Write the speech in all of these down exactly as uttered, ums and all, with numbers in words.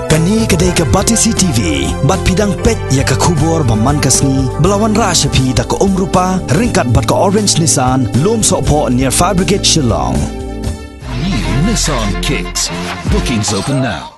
Kane ka dei ka Batesi T V, bad phi dang peit ïa ka khubor ba man ka sngi, ba la wanrah sha phi da ka Umrupa, ryngkat bad ka Orange Nissan, Lumsohphoh near Fire Brigade Shillong. New Nissan Kicks. Bookings open now.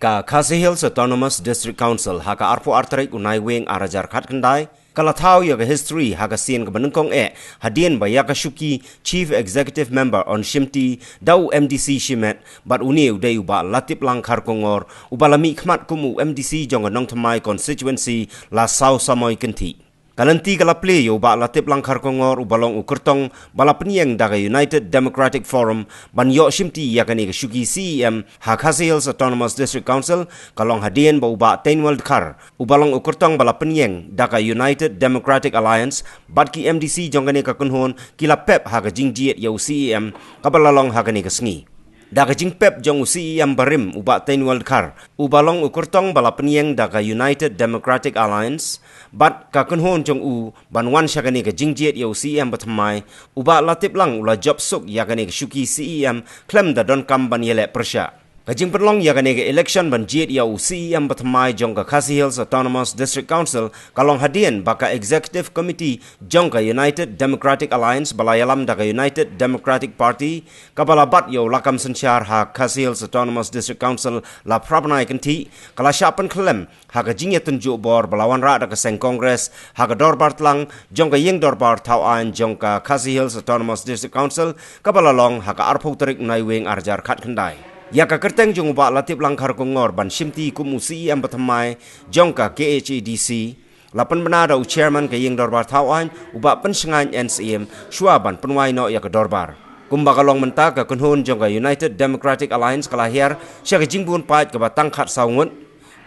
Ka Khasi Hills Autonomous District Council ha ka arphew ar tarik u Naiwieng ar hajar khatkhyndai, ka la thaw ïa ka history ha ka sien kaba nyngkong eh, hadien ba ïa ka shuki Chief Executive Member yn shimti da u M D C shimet, bad une u dei u Bah Latiplang Kharkongor, uba la mihkhmat kum u M D C jong ka Nongthymmai constituency la saw samoi kynthih. Ka lynti ka la plie ïa u Bah Latiplang Kharkongor uba long u kyrtong ba la pynïeng da ka United Democratic Forum ban ïoh shimti ïa kane ka shuki C E M ha Khasi Hills Autonomous District Council, ka long hadien ba u Bah Teinwell Dkhar, uba long u kyrtong ba la pynïeng da ka United Democratic Alliance, bad ki M D C jong kane ka kynhun ki la pep ha ka jingjied ïa u C E M kaba la long ha kane ka sngi. Da ka jingpep jong u C E M barim u Bah Teinwell Dkhar, uba long u kyrtong ba la pynïeng da ka United Democratic Alliance, bad ka kynhun jong u ban wan sha kane ka jingjied ïa u C E M bathymmai, u Bah Latiplang u la jop suk ïa kane ka shuki C E M khlem da donkam ban ïaleh pyrshah. Ka jingpynlong ïa kane ka election ban jied ïa u C E M bathymmai jong ka Khasi Hills Autonomous District Council ka long hadien ba ka Executive Committee jong ka United Democratic Alliance ba la ïalam da ka United Democratic Party, kaba la bat ïa u lakam synshar ha Khasi Hills Autonomous District Council la phra bnai kynthih, ka la shah pynkhyllem ha ka jingïatynjuh bor ba la wanrah da ka seng Congress ha ka dorbar tlang jong ka ïing dorbar thaw aiñ jong ka Khasi Hills Autonomous District Council, kaba la long ha ka arphew tarik u Naiwieng ar hajar khatkhyndai. Ïa ka kyrteng jong u Bah Latiplang Kharkongor ban shimti kum u C E M bathymmai jong ka K H A D C la pynbna da u Chairman ka ïing dorbar thaw aiñ, u Bah Pynshngaiñ N Syiem, shuwa ban pynwai noh ïa ka dorbar. Kumba ka long mynta, ka kynhun jong ka United Democratic Alliance ka la hiar sha ka jingbun paid kaba tang khatsaw ngut,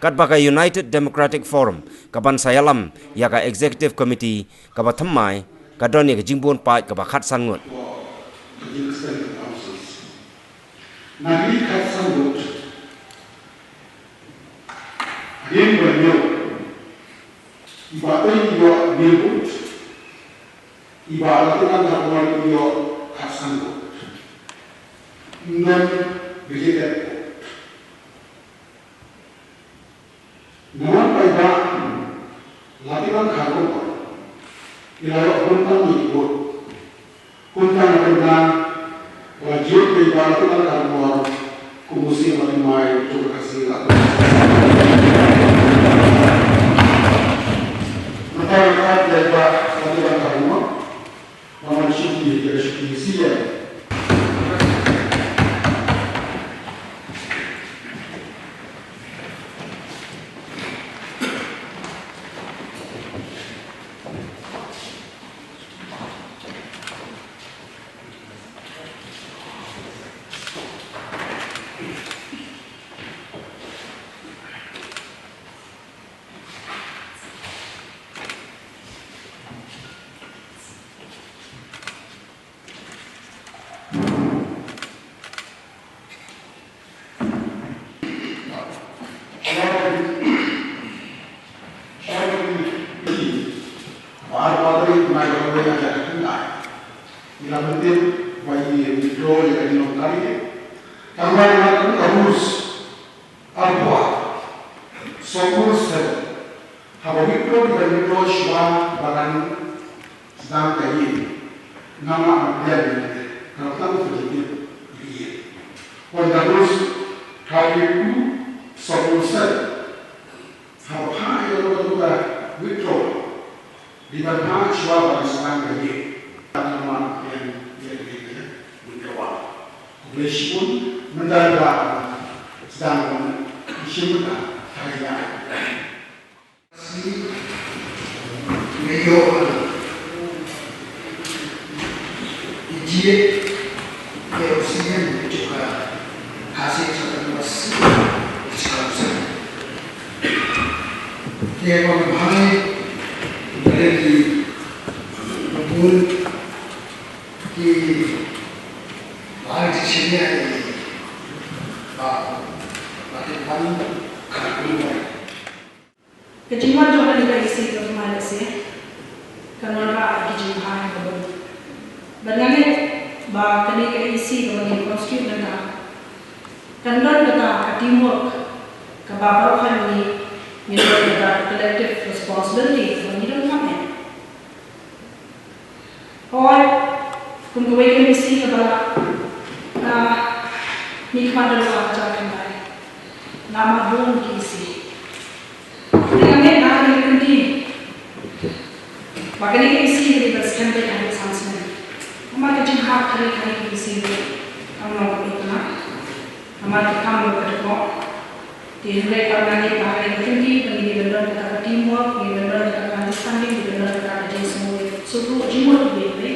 katba ka United Democratic Forum ka ban sa ïalam ïa ka Executive Committee kaba thymmai ka don ïa ka jingbun paid kaba khatsan ngut. Na ki khatsan ngut, hadien ba ïoh, i Bah Teiñ i ïoh hynñiew vote, i Bah Latiplang Kharkongor i ïoh khatsan vote. Ym don ba ïeit. Namar ba i Bah Latiplang Kharkongor i la ïoh bun tam ïa ki vote. Kumta nga pynbna ba la jied ïa i Bah Latiplang Kharkongor kum u C E M bathymmai jong ka Khasi Hills. Mynta nga khot ïa i Bah Latiplang Kharkongor ban wan shimti ïa ka shuki C E M. Ba ar tarik u Naiwieng ar hajar khatkhyndai, i la pyntip ba i withdraw ïa ka jinglong candidate. Tangba na ka rules arphew ar, sawphew saw, haba withdraw, i ban withdraw shuwa ba kan sdang ka ïing. Namar ba ïa ka, ka la tang ka jingtip ïa ka ïing. Wan ka rules thirty-two, sawphew saw. Haba phah ïa ka, ka withdraw, dei ban phah shuwa ban sdang ka ïing. Namar ïa ka withdraw. Khublei shibun, mynta ba sdang ban shim ka ïing. Nga ïoh ban jied ïa u C E M jong ka Khasi Hills Autonomous Council. Te nga bha ïa ki bun ki politician ïa i Bah Latiplang Kharkongor. Ka jingwan jong kane ka E C ka thymmai lehse kan wanrah ki jingbha ha ka bun. Bad nga ngeit ba kane ka E C kaba ngi constitute mynta kan don kata ka teamwork Kaba baroh ngi, ngi don ka collective responsibility kaba ngi don hangne. Hooid, kum kawei ka M D C kaba la, ah, ngi khmih da la ka jingkynmaw. Namar bun ki E C. Te nga ngeit ba kane ka kynti ba kane ka E C ka dei ban skhem beit ha ka san snem. Namar ka jinghap kane ka E C ruh kam long kaba itynnad. Namar ka kam ruh ka dei. Te hynrei pat nga ngeit ba ha kane ka kynti ba ngi dei ban don kata ka teamwork, ngi dei ban don kata ka understanding, ngi dei ban don kata ka jingsngewsynei, sngewthuh jingmut iwei iwei.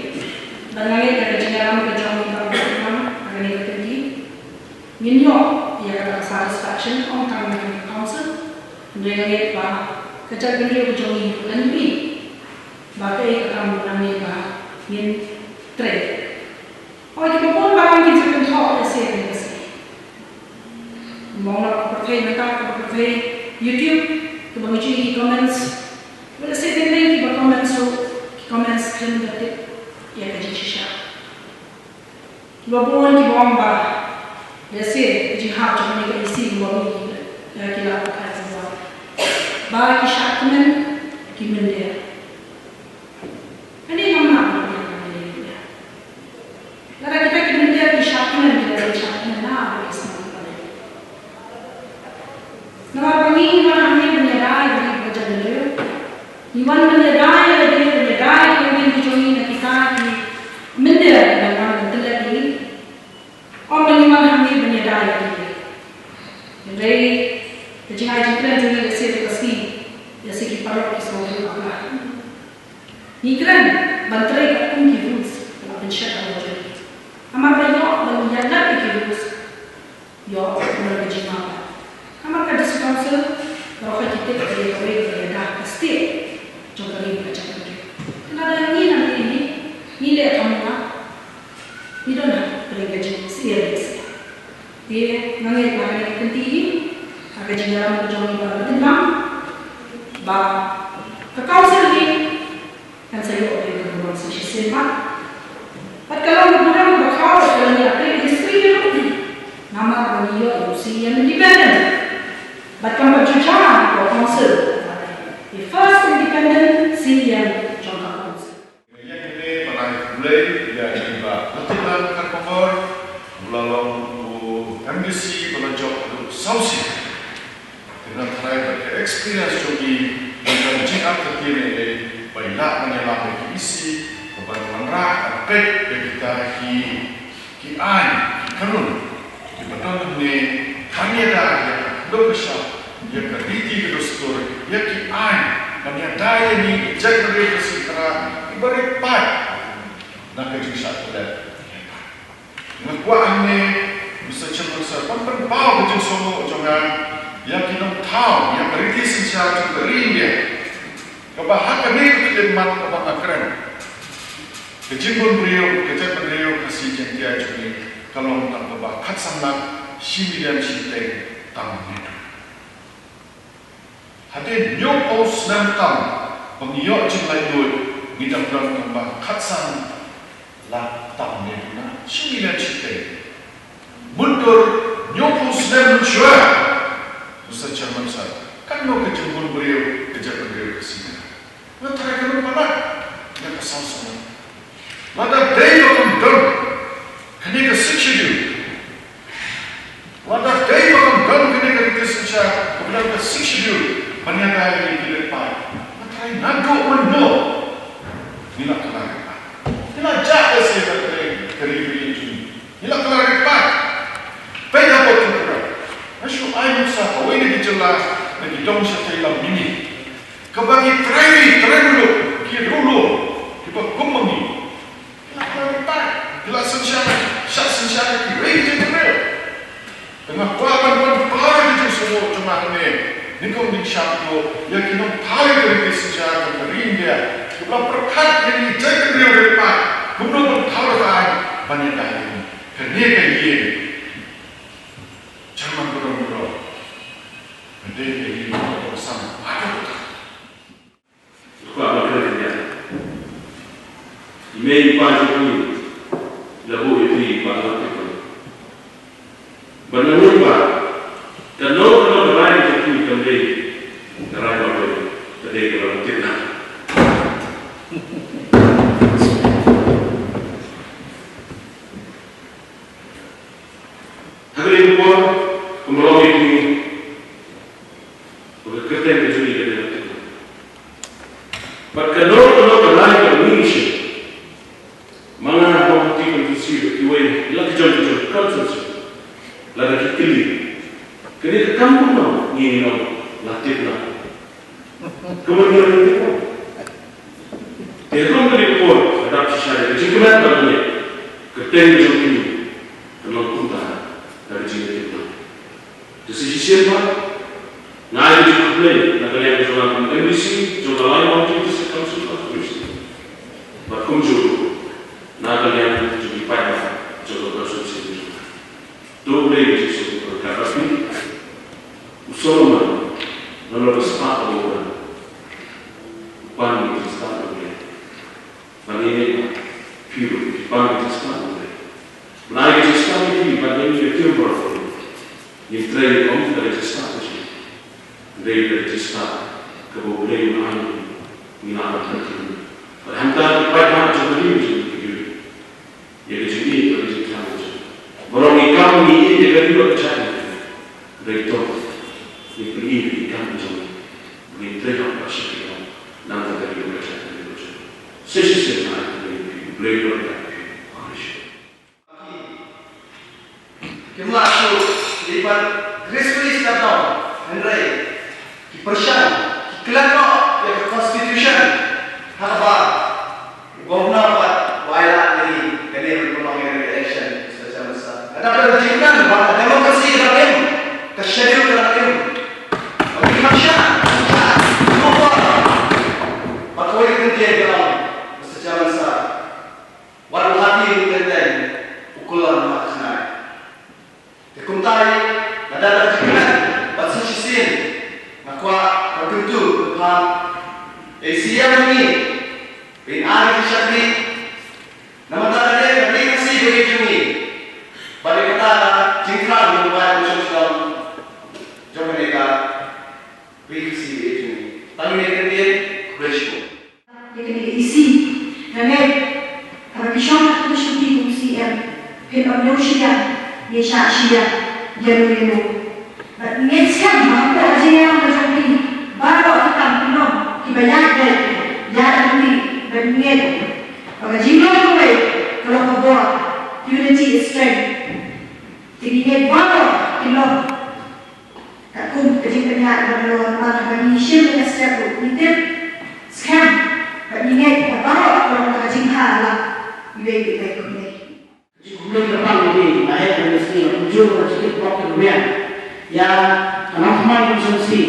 Bad nga ngeit ba ka jingïalam ka jong ngi ba ka jong ngi ha kane ka kynti ngin ïoh ïa kata ka satisfaction, ym tang na ka council, hynrei nga ngeit ba ka jaitbynriew ka jong ngi ruh kan ïohi ba kaei ka kam nangne ba ngin trei. Hooid, kiba bun ba ngi ju kynthoh ïa se ïa se. Mo na ka pyrthei mynta, ka pyrthei YouTube, kiba ngi ju ïohi comments. Lehse teng teng kiba comments ruh, ki comments khlem da tip ïa ka jingshisha. Kiba bun kiba ong ba lehse ka jinghap jong kane ka E C kumba ngi ïohi, ïa ki la pyrkhat kumba ba ki shah kmen, ki mynder. Kane ngam lah ban ïa kane ïa. Lada kita ki mynder ki shah kmen, kita ki shah kmen na ba ki sngewthuh. Namar ba ngi wan hangne ban ïada ïa ka jaitbynriew. Ngi wan ban ïada ïa lade, ban ïada ïa ki longdien ki jong ngi na kita ki mynder kiba wan ban tylli ïa ngi. Ym ba ngi wan hangne ban ïada ïa ki. Hynrei ka jingai jingkren jong ngi ïa se ïa ka sngi, ïa se ki paralok ki sngewthuh bakla. Ngi kren ban trei katkum ki rules ba la pynshet ha la jong ngi. Namar ba ïoh ban ïalap ïa ki rules, ïoh ban ka jingmap. Namar ka District Council baroh ki tip ba ïa kawei ka ïada ka state jong ka ri ka jong ka ri. Lada ngi nangne ngi leh kumta, ngi don ha ka ri ka jong ka ri. Te nga ngeit ba ha kane ka kynti hi, ha ka jingïalam ka jong ngi ba la bteng tam, ba ka council hi kan sa ïoh ïa ka burom sa shisien pat. Bad ka long ka burom kaba khraw, ka long ïa ka history ïa ka. Namar ba ngi ïoh ïa u C E M independent. Bad kam pat ju jia ka council. The first independent C E M jong ka council. Ïa kane ba ngan khublei ïa i Bah Lieutenant Kharkongor, u la long u M D C ba la jop haduh saw sien. Te nga tharai bad ka experience jong i, bad ka jingïarap ka tien eh, ba i lah ban ïalam ïa ki E C, ba ban wanrah ban peit ïa kita ki, ki aiñ, ki kanun kiba don hangne, ban ïada ïa ka khyndew ka shap, ïa ka riti ka dustur, ïa ki aiñ, ban ïada ïa ngi ki jaitbynriew Khasi Khara kiba rit paid na ka jingshah tyllep. Nga kwah hangne, Mister Chairman Sir, ban pynpaw ka jingsngewnguh jong nga ïa ki nongthaw ïa ka riti synshar jong ka ri India, kaba ha kane ka khyllipmat kaba nga kren, ka jingbun briew ka jaitbynriew Khasi Jaiñtia jong ngi ka long tang kaba khatsan lak shi million shiteng tang ne. Hadien hynñiewphew snem tam ba ngi ïoh jinglaitluid, ngi dang don tang ba khatsan lak tam ne duna, shi million shiteng. Mynta hynñiewphew snem mynshuwa, Mister Chairman Sir, katno ka jingbun briew ka jaitbynriew Khasi Khara? Nga tharai ka long palat ïa ka saw snem. Lada dei ba kam don kane ka Sixth Schedule, lada dei ba kam don kane ka riti synshar, ka don ka Sixth Schedule ban ïada ïa ki rit paid, nga tharai naduh mynno ngi la kylla rit paid. Ngi la jah ïa ka ri, ka ri, ka ri jong ngi. Ngi la kylla rit paid. Peit hapoh Tripura. Nga shu ai nuksa kawei na ki jylla na ki dong shatei lam mihngi, kaba ki trai ri trai muluk, ki riewlum kiba kum ma ngi, ki la kylla rit paid, ki la synshar, shah synshar ïa kiwei ki jaitbynriew. Te nga kwah ban pynpaw ïa ka jingsngewnguh jong nga hangne, nyngkong nyngshap ïa ki nongthaw ïa ka riti synshar jong ka ri India, kiba la pyrkhat ïa ki jaitbynriew rit paid kumno ban thaw rit paid ban ïada ïa ngi. Kane ka ïing, Chairman Burom Burom, ka dei ka ïing kaba kongsan haduh katta. Kwah ban kren ïa i mei i pa jong phi, la buh ïa phi i pa jong phi. Ban ïa phi ba, kano kano ka rai Kam dei ka rai ba dei, ka dei ka long tip na. Ha ka dei ka por, kumba long ïa ki, ba ka kyrteng ka jong ngi ka dei ka tip na. Bad ka long, ka long ka rai ka ngi shi. Ma nga ha Mawhati constituency bad kiwei la ki jong ki jong constituency. Lada ki kylli, ka dei ka kam kumno ngi ngi ong la tip na. Kumno ngi ong la tip na. Te kum ka dei ka por, ka dap shisha ïa ka jingkmen bad ngi. Ka teng ka jong ki ka long kumta, ka dei jingtip na. Te sa shisien pat, nga ai ka jingkhublei na ka liang jong nga kum M D C jong ka Laie Mawhati District Council of Chiefs. Bad kumjuh ruh na ka liang jong ki paidbah jong ka constituency jong nga. To U Blei u jingsngew ryngkat bad phi. U Solomon, nalor ka spah kaba u wan, u pan ïa ka jingstad U Blei. Ban ïa ngi, phi ruh phi pan ïa ka jingstad U Blei. Ban ïa ka jingstad ïa phi, ban ïa ngi, ïa phi baroh. Ngin trei ym da ka jingstad ka jong ngi, hynrei da ka jingstad kaba U Blei u ai ïa ngi, ngi lah ban pynthikna. Bad hangta ki paidbah jong ka ri jong ngi ki ïohi ïa ka jingïeit bad ka jingthrang jong ngi. Baroh ngi kam ngi ïeit ïa ka ri bad ka jaitbynriew. Hynrei to ngin pyni ïa ka kam jong ngi. Ngin trei hok bad sha ki kam na ka ri bad ka jaitbynriew jong ngi. Sa shisien nga ai khublei ïa phi, U Blei un ïarap ïa phi. Khublei shibun. Kim lah shuh dei ban gracefully step down, hynrei ki pyrshang, ki klet noh ïa ka constitution ha kaba u governor pat u ailad ïa ngi, kane ruh ka long ïa ka election, Mister Chairman Sir. Ka dei ka jingkren ba ka democracy ka dang im, ka schedule ka dang im. Ba ngi kham shah, kham shah, kham shah. Ba kawei ka kyntien ka long, Mister Chairman Sir. Wat u hati u kyrteng u kular mat khnai. Te kumta ïa lada ka jingkren bad sa shisien nga kwah ban kyntu kyrpad ïa i C M ngi, ban ai ka jingshakri namar ka dei ka ri Khasi ka ri jong ngi. Bad ïa kata ka jingkren jong u Baïong Shyllung jong kane ka ri Khasi ka ri jong ngi. Tang ïa kane ka ktien, khublei shibun. Ïa kane ka E C, nga ngeit haba phi shong ha ka shuki kum C M, phin ym ñiew shi ïa, ne shah shi ïa ïano ïano. Bad ngeit skhem ba hapoh ka jingïalam ka jong phi baroh ki kam ki long kiba ïaid beit, ïaid lynti, bad ngeit ba ka jinglong kawei ka long ka bor, unity is strength. Te ngi ngeit baroh ki long katkum ka jingpynïaid ba nalor, namar haba ngi shim ïa ka step ruh ngi tip skhem bad ngi ngeit ba baroh ka long ka jingbha lang. Iwei pa iwei, khublei. Ka jingkhublei kyrpang ïa phi, nga heh ban ïasngewthuh kumjuh ka jingkitbok ki rmiang ïa ka Nongthymmai constituency,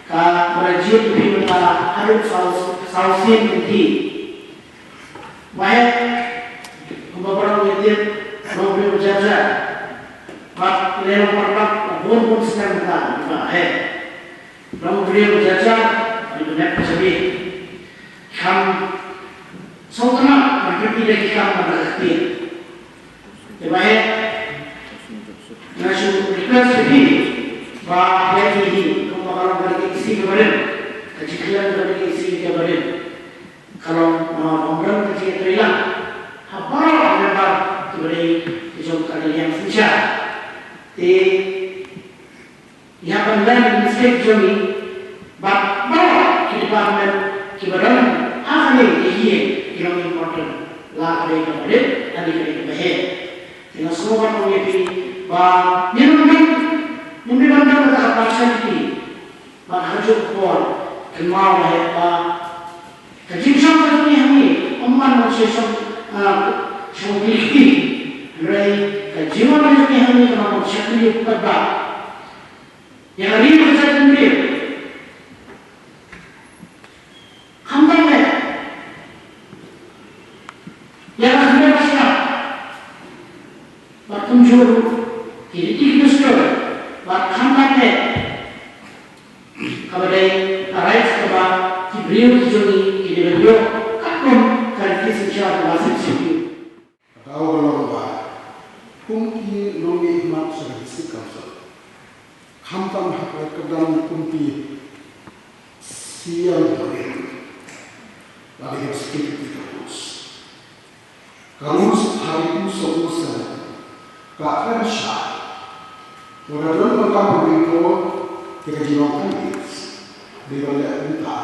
kaba la jied ïa phi mynta haduh saw, saw sien kynthih. Ba heh, kumba baroh ngi tip, long briew jar jar. Bad lei long paralok bun bun snem mynta, ba heh. Long briew jar jar, ngi bynep ka jabieng. Kham sngewtynnat ban pyni da ki kam bad da ka ktien. Te ba heh, nga shu request ïa phi ba heh ïa hi, kumba ka long ka dei ka E C kaba rim, ka jingkylli ka dei ka E C kaba rim. Ka long, ah, ban rem ka jingïatreilang ha baroh ki member kiba dei ki jong ka liang synshar. Te ngi hap ban rem ïa ki state jong ngi bad baroh ki department kiba don ha kane ka ïing ki long important, la ka dei kaba rit lane ka dei kaba heh. Te nga sngewbha ban ong ïa phi ba ngin ym don, ngim dei ban don kata ka partiality. Bad ha kajuh ka por kynmaw ba heh ba ka jingshong ka jong ngi hangne ym man ban shong, ah, shong kylli kti. Hynrei ka jingwan ka jong ngi hangne ka long ban shakri ïa u paidbah, ïa ka ri ka jaitbynriew. Khamtam eh ïa ka khyndew ka sla bad kumjuh ruh ki riti ki dustur, bad khamtam eh kaba dei ka right kaba ki briew ki jong ngi ki dei ban ïoh katkum ka riti synshar kaba shisha. Ka daw ka long ba kum ki nongmihkhmat sha ka District Council, khamtam Ka dang kumpi siang dore. Lada ka speak ïa ka rules. Ka rules ha itu so rules ka kren shai. Lada don ba ka rules ko ïa ka jinglong ka rules. Dei ban leh kumta.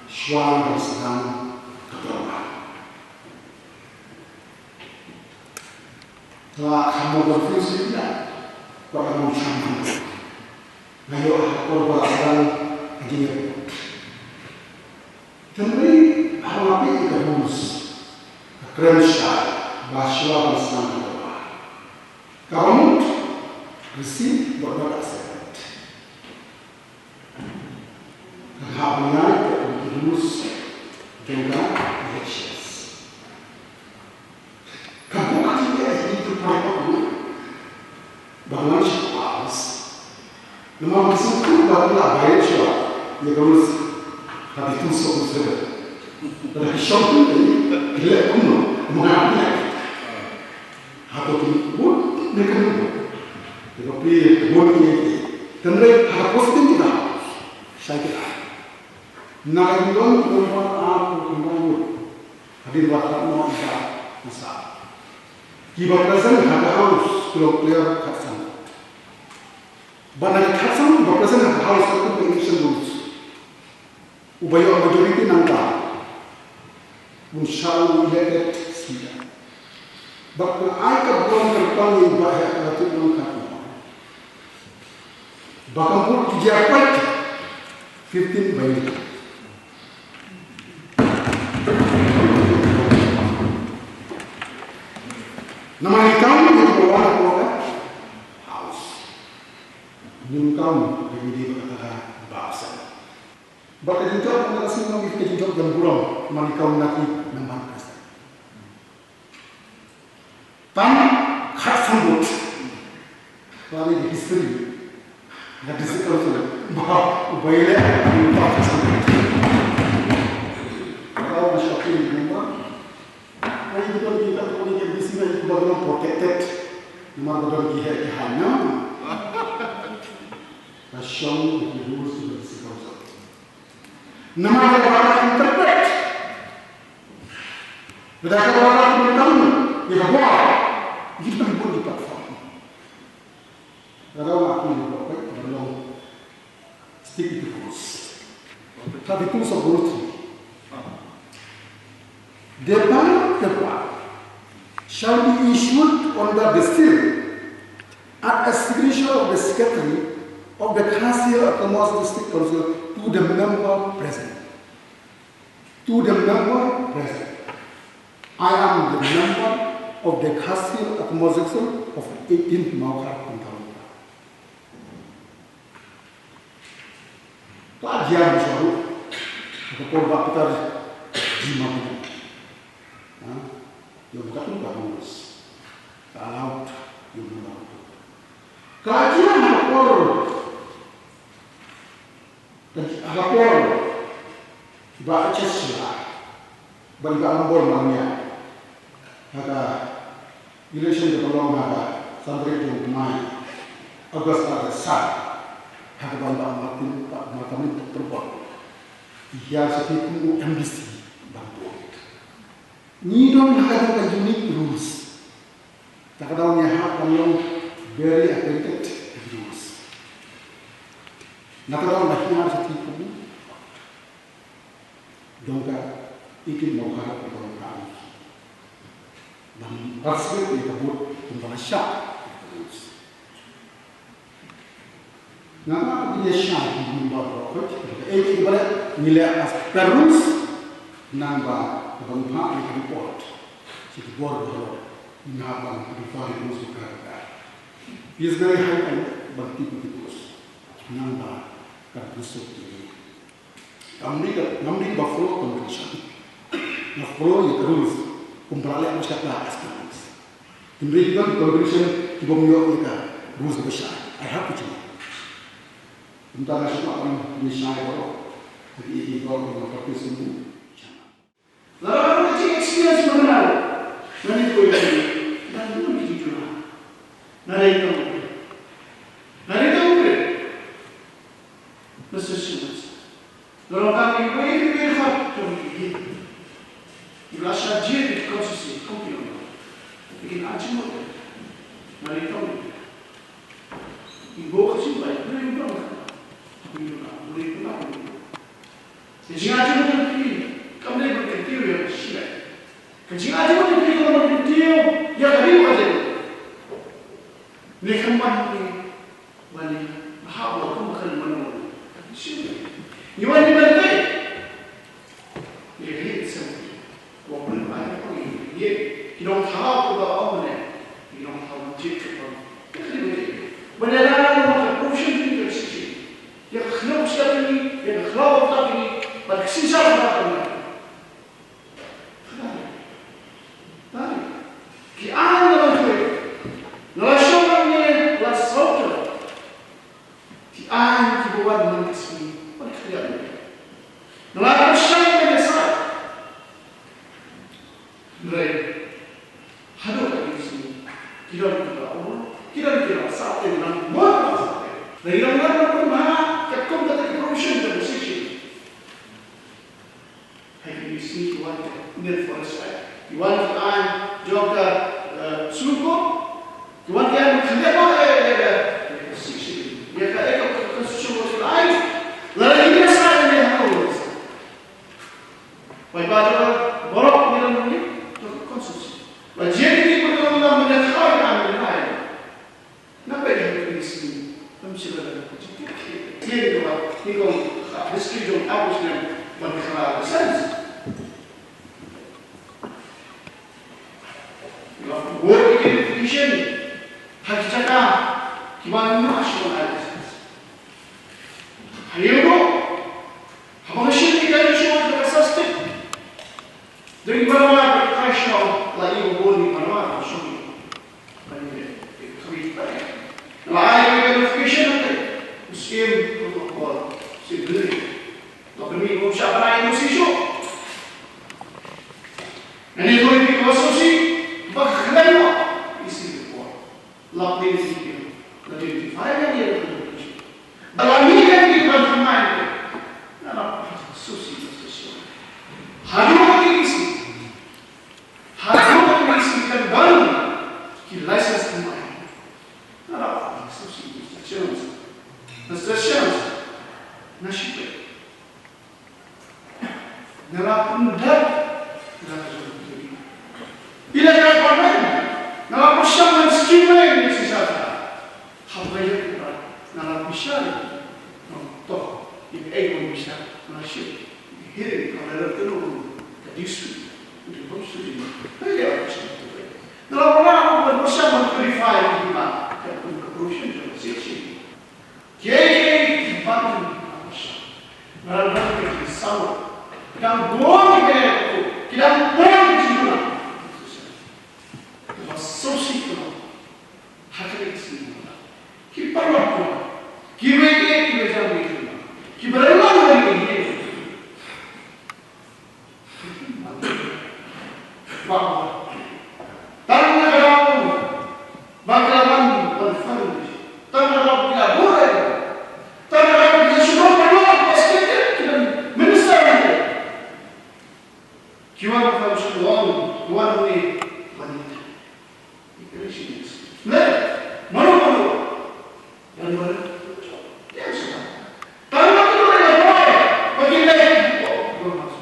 Shuwa ban sdang ka dorbar. Te la kham confuse ïa, wat la ym shym. Nga ïoh ha ka por ba la sdang ka jingïaroh. Hynrei haba nga peit ïa ka rules, ka kren shai ba shuwa ban sdang ka dorbar. Kaba mut, receive but not accept. Ka hap ban ïaid ïa ka rules jong ka Iglesias. Ka bok ka jingeh hi tu para bangla. Bangla shi paus. Namar ba shu tu ba la bai shuwa. Ïa ka rules. Ka di tu so rules. Pada ki shong tu ni. Ki leh kumno. Mengapa? Hato ki bun ne ka bun. Te ko pli bun ki ki. Tendre ha posting kita. Shai kita. Na ka jingdon ki number ar ko ki number. Hadien ba ka no ida masa. Ki ba present ha ka house ki long clear khatsan. Ba na ka khatsan ki ba present ha ka house ka tu election rules. Uba ïoh majority nangta un shah u elected speaker. Bad nga ai ka burom kyrpang ïa i Bah Heh Lathuh Nongkhatkynmaw ba ka vote ki jia peit fifteen by eight. Namar ïa ka vote ïa ka vote ka house. Nym ka vote ka jia ba ka ta ba sa. Ba ka jingjop ka sngi nong ka jingjop jong burom mani ka na ki member president. Tang khatsan vote. Lari di history. Na district council. Ba, ba ile, ba khatsan vote. Ba, ba shopping member. Ai, di ba di ka ko ni di sini ba protected. Namar ba di hai hai. Ka shong di rules di district council. Namar ka ba ka interpret. Lada ka ba ka interpret ïa ka bor. Ïa ka bor di platform. Lada ka ba ka interpret ka long stick to the rules. Thirty-two sub rules. The ballot paper shall be issued under the seal and a signature of the secretary of the Khasi Autonomous District Council to the member present. To the member present. I am the member of the Khasi Autonomous District of eighteenth Mawkhar County. Ka jia ruh. Ka por ba kita ji ma. Ha? Yo ka tu ka rules. Ka allowed. Yo ka tu. Ka jia ka por. Ka jia ka por. Ba H S C. Ban ka ambor mania. Ha ka election ka long ha ka san tarik jong u Mai. August ka san. Ha ka ban ba Martin, ba Martin Perpon. Ïa sa ki kum u M D C ban vote. Ngi don ha ka unique rules. Ta ka daw ngi hap ban long very attentive rules. Na ka daw ngi hap sa ki kum. Dong ka ikin mau harap ka dong ka. Ban respect ïa ka vote kum ban sha. Nga nga ïa sha ki member of court. Ka eh ki bale ngi le as per rules. Nang ba ka ban pha ïa ka report. Shi ki bor ba lo. Nga ban ka ban pha rules ka ka. Is very high and ban tip ki rules. Nang ba ka rules ki. Ngam dei ka, ngam dei ba follow convention. Nga follow ïa ka rules. Kum ba la leh masa ka as ka rules. Hynrei ki don convention ki bym ïoh ïa ka rules ba shai. I have to change. Kumta nga shu ïa shai baroh. Hynrei ïa ki don ka practice ni. Lada ka jing experience ba nga, nga ni ko ïa, nga ni ko ïa juna. Nga ni ko. Nga ni ko. Associations. Nalor kane, iwei iwei ha jong ki, ki la shah jied ïa ki constituency kum ki long. Ki la jied na ki tong. Ki bok ka symbai, ki long. Ki long, ki long. Ki jingïaid jingmut jong ki kam dei ban kyntiew ïa ka shisha. Ka jingïaid jingmut jong ki kam dei ban kyntiew ïa ka ri ka jaid. Ne kam ban ne Ban ïa, ba hap ba kum kan ban wan. Shu. Ngi wan ngi ban peit. Ngi ri sem. Wa pun ba ïa pun ngi. Ngi ki nongthaw kiba ong ne. Ki nongthaw jied kiba ong. Ngi ri ban peit. Ban ïa la la la ka corruption ni ka shisha. Ïa ka khyndew ka shisha ni, ïa ka khlaw ka shisha ni, ban ka shisha ka shisha. Ki aiñ nga la ïoh, nga la shong hangne la saw tylli. Ki aiñ kiba wan man ka sngi, wan khlieh. Nga la pyrshang ïa ka sah. Hynrei haduh ka sngi ki don kiba ong, ki don kiba sah, te nang mon ba sah. Hynrei nang nang pynbha katkum kata ka corruption ka position. Hai ki sngi ki wan ka Indian Forest Act. Ki wan ki aiñ jong ka, eh, Supreme Court. Ki wan ki aiñ ki leh noh, eh, eh, eh, eh, six schedule. Ïa ka, eh, ka, ka, ka Supreme Court ki aiñ. Lada ki aiñ sa aiñ ne ha ka Constitution. Bai ba jong ka borok ngi lam ngi jong ka Constitution. Ba jong ki pun ka lam ngi khaw ka aiñ ngi aiñ. Naba ïa ka English ni, ym shym la ka clear ka ba, ni kong ka history jong Aboriginal ban ka la sense. Nga wor ki education ha ki jaka kiba nga shym la sense. Ha ïa u haba nga shim ki ka issue ka sastik. Dei ba ma ka shong la i ba bun ni ba ma ka shong. Ba ni dei ka ri ba. La ai ka notification te. Skim ko ko skim ni. La permi ko sha ba ni shisha. Ani ko ni ko so si ba khlem isi ko. Lap dei ki, la dei ki file ïa ki application. Ba la mih ïa ki ban thymmai. Nga la pat susi susi. Haduh ka dei ki si. Haduh ka dei ki si kan ban ki license thymmai. Nga la pat susi instructions. Instructions. Nga shipet. Nga la pyndat, nga la pyndat. Ila ka panen, nga la pynshang ngan skim ngan shisha. Haba ïa ka, nga la pynshang. Nong to, ïa ka ei nong pynshang, nga la shim. Hearing, ka la rem tenu, ka dispute, ka dispute. Nga la pynshang, nga la pynshang ngan clarify, ka corruption, ka corruption. Kiei kiei ki ban ki ban ki sawa. Ki dang bun ki ban ki dang bun ki jingkuna. Ki ba sawsi kuna. Ha ka dei ki sawsi kuna. Ki paralok kuna. Ki wei kiei ki wei jam wei kuna. Ki ba ralong wei kiei. Tang na ka daw ba ki la wan ban fund. Tang na ka daw ba ki la buh. Tang na ka daw ba ki la shu buh ban wan ban state ki ban minister. Ki wan ban shu wan, ki wan ni ban ni. Ne, mano mano. Yan mano. Yan sha. Tang ba ki wan ban wan. Ba ki leh.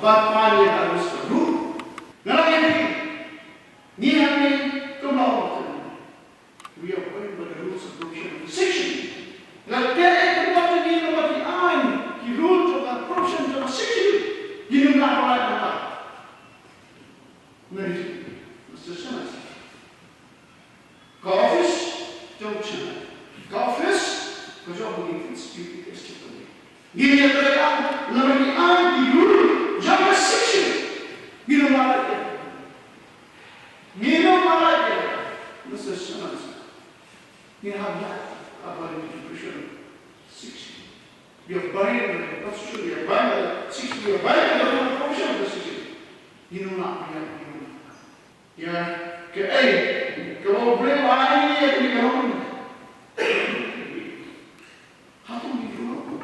Ba pan ni harus ruh. Nga la ïa phi. Ngi hangne kumno. We are going by the rules of corruption of the section. Nga la ïa phi kumno ngi kumno ki aiñ ki rule of the corruption of the section. Ngi nym lah ban rai kumta. Nga ïa phi. Mister Shanasy. Ka office jong China. Ka office ka jong ngi Institute of State. Ngi ïa trei lang namar ngi aiñ ki rule jong ka section. Ngi nym lah ïa. Ngi nym lah ïa. Mister Shanasy. Ngi hap ïa ka bari education section. Ïa bari education, ïa bari section, ïa bari education section. Ngi nym lah ïa. Ïa, kaei, ka ba u Blei u ai ïa kane ka hok. Hato ngi ïoh?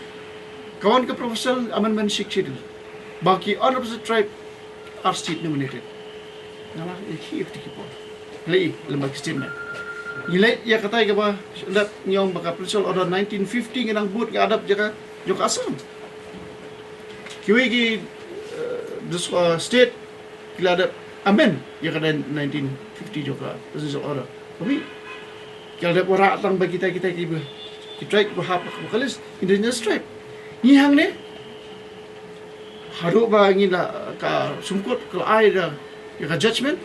Ka wan ka provincial amendment Sixth Schedule ba ki unrepresented tribe are state nominated. Nga la ïa ki ïa ki por. Lei lem bad ki statement. Ngi leit ïa katai kaba dap ngi ong ba ka Provincial Order nineteen fifty ngi nang bud ka adap jaka jong ka Assam. Kiwei ki eh, This uh, state ki la dep amend ïa ka nineteen fifty jong ka presidential order. Kami ki la dep wanrah tang ba kita kita ki ba ki tribe ba hap ka list indigenous tribe. Ngi hangne haduh ba ngi la ka Supreme Court ka la ai da ïa ka judgment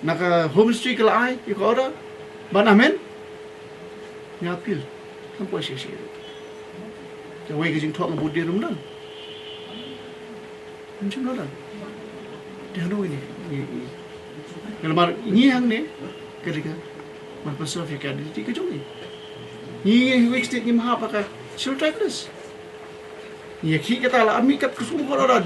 na ka Home Ministry ka la ai ïa ka order ban amend. Ngi appeal. Kam poi shi shi. Ka wei ka jingthok ngi bud dei rum dang. Ym shym la dang. Dei hangno ngi ngi ngi. Ka lamar ngi hangne ka dei ka ban preserve ïa ka identity ka jong ngi. Ngi ngi wei state ngi mahap ka Scheduled Tribe list. Ïa ki kata la ami kat kusum ko ran.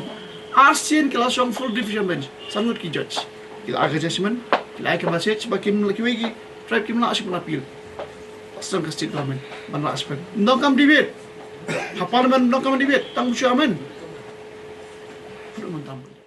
Arsien ki la shong full division bench. Sangut ki judge. Ki la ai ka judgment, ki la ai ka message ba kim la kiwei ki tribe kim la shim la appeal. Sang ka state government ban la suspend. Nong kam debate. Ha parliament nong kam debate. Tang shu amen. Haduh mynta.